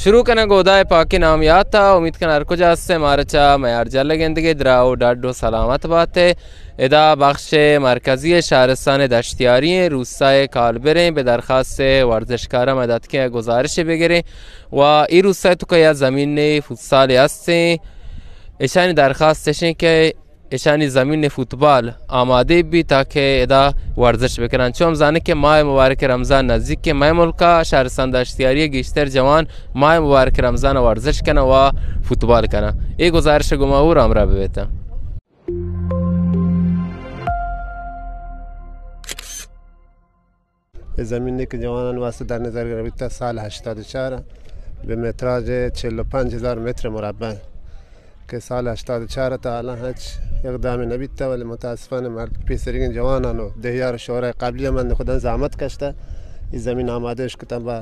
شروع کناں گوں ہدائے پاکیں نام یات ءَ۔ امید کناں ہر کجا ہست ئے مارا چہ میار جل ءَ گندگ ئے، دراہ ءُ ڈڈ ءُ سلامت بات ئے۔ ادا بخش مرکزی شہرستان دشتیاری ایں، روستائے کالبر ایں، بہ درخواست ورزشکاراں ما اتکیں گزارش بگریں و اے روستائے توکا یا زمین فوتسال ہست ایں۔ اشانی درخواست اش ایں کہ اشانی زمین فوتبال آمادہ بی تاکہ ادا ورزش بکنن۔ چو ہم زانیں کہ ماہ مبارک رمضان نزدیک ایں، مئے ملکا شہرستان دشتیاری گیشتر جوان ماہ مبارک رمضان ورزش کنن و فوتبال کنن۔ اے گزارش گوں ما ہور ہمراہ ببیت۔ اے زمین کہ جوانان واسطہ در نظر گرگ بیتا سال ہشتاد و چار ءَ بہ متراژ چہل و پنچ ہزار متر مربع کہ سال ہشتاد و چار ءَ تا الان ہچ اقدامی نہ بیتا، ولی متاسفانہ مرد پیسریگیں جوانان و دہیار و شورای قبلی من خوداں زحمت کشتا اے زمین آمادہ اش کتا با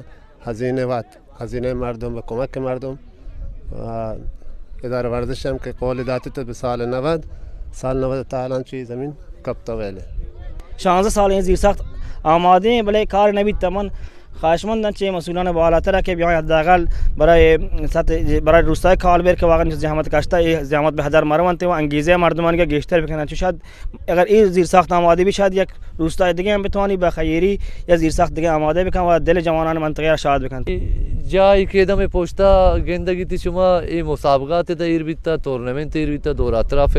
ہزینہ وت، ہزینہ مردم و کمک مردم و ادارہ ورزش ہم کہ قول داتی تو بہ سال نود، سال نود تا الان چی زمین کپتا ویلے۔ شانزدہ سال ایں زیرساخت آمادہ ایں، بلے کار نہ بیت۔ من خواہشمنداں چہ مسئولان بالاتر کہ بیاں حداقل برای سطح، برای روستائے کالبر کہ واقعاً زحمت کشتا، اے زحمت بہ ہدر مرونت و انگیزہ مردمانی کہ گیشتر بکنن۔ چو شاید اگر اے زیرساخت آمادہ بی، شاید یک روستائے دگہ ہم بتوانی بہ خیری یا زیرساخت دگہ آمادہ بکن و دل جوانان منطقہ را شاد بکن۔ جاہے کہ دم پشتا گندگی تی شما، اے مسابقات ادا ایر بیتا، تورنمنت ایر بیتا، دور اطراف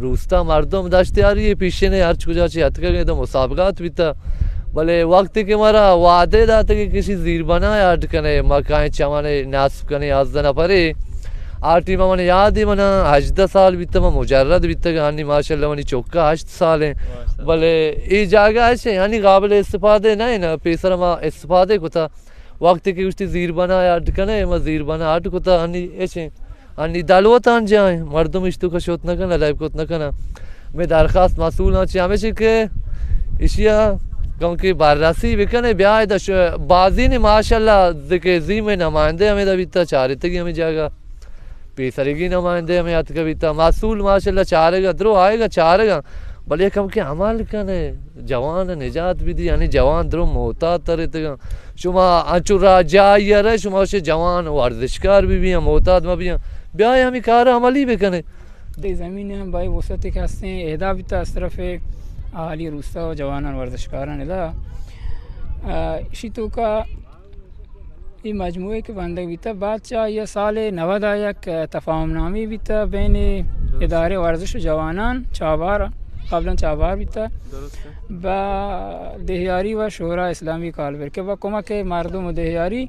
روستا مردم دشتیاری پیشن ہرچ کجا چی اتکگ ادا مسابقات بیتا، بلے وقتی کہ مارا وعدہ داتگ کہ کسی زیربنا اڈ کنے، ما کائیں چمن نصب کنے، یازدہ نفرے۔ آ ٹیم من یاد ایں، من ہژدہ سال بیتا، من مجرد بیتا، ہنی ماشاءاللہ منی چکا ہشت سال ایں۔ بلے اے جاگہ اش ایں، یعنی قابل استفادہ نہ ایں نا، پیسر ما استفادہ کتا۔ وقتی کہ گوشتی زیربنا اڈ کنے، ما زیربنا اڈ کتا، ہنی اش ایں۔ ہنی دلوتان جا ایں، مردم اشتو کا شوت نہ کنا، لائب کت نہ کنا۔ میں درخواست مسئولاں چی ہمیشی کہ اشیا کم کہ بررسی بکنے، بیا ادا ش-، بازی نے ماشاءاللہ دکے زی میں نمائندے ہمیں دا بیتا، چارتگی ہمیں جاگہ۔ پیسریگی نمائندہ ہمیں اتکگ بیتا، مسئول ماشاءاللہ چارگا، درو آئیگا چارگا، بلے کم کہ عمل کنے، جوان نجات بدی، یعنی جوان درو محتاط ترتگا۔ شما انچو را جائی رہے، شما شے جوان ورزشکار بی بیاں، محتاط ما بیاں، بیائے ہمیں کار عملی بکنے۔ اے زمین ہم بائی وسعت کہ ہستیں، اہدا بیتا از طرف اہالی روستا و جوانان ورزشکاران ادا۔ آ، اشی توکا اے مجموعے کہ بندگ بیتہ، بعد چہ آئی ء سال نود ء یک تفاہم نامے بیتہ بین ادارہ ورزش و جوانان چابہار، قبلا چابہار بیتہ، با دہیاری و شورا اسلامی کالبر کہ با کمک مردم و دہیاری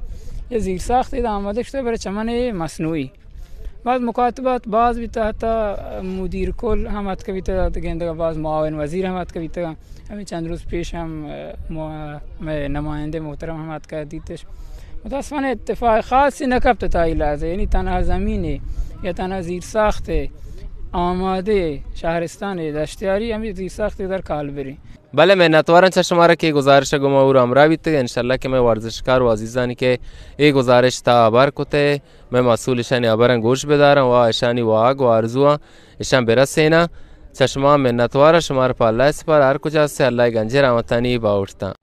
یہ زیرساخت ادا آمادہ شتہ برای چمن مصنوعی۔ بعد مکاتبات باز بیتہ، حتی مدیر کل ہم اتکہ بیتہ، گندگا باز معاون وزیر ہم اتکہ بیتہ۔ ہمیں چند روز پیش ہم، اه، مو-، مئے نمائندہ محترم ہم اتکہ دیتش۔ متاسفانہ اتفاق خاصی نہ کپت تا اے لحظہ، یعنی تنہا زمینے یا تنہا زیرساخت آمادہ شہرستان دشتیاری ہمیں زیرساخت در کالبریں۔ بلے منتواراں چہ شمارا کہ گزارش گما اور ہمراہ بیتگ، انشاءاللہ کہ مئے ورزشکار و عزیزانی کہ اے گزارش تا ہبر کتے، مئے مسئول اشانی ہبراں گوش بداراں و اشانی واہگ و آرزواں اشاں برسیناں۔ چہ شما منتواراں، شمارا پہ اللہ سپار، ہر کجا ہستے اللہ گنجیں رحمتانی باہوٹ تاں۔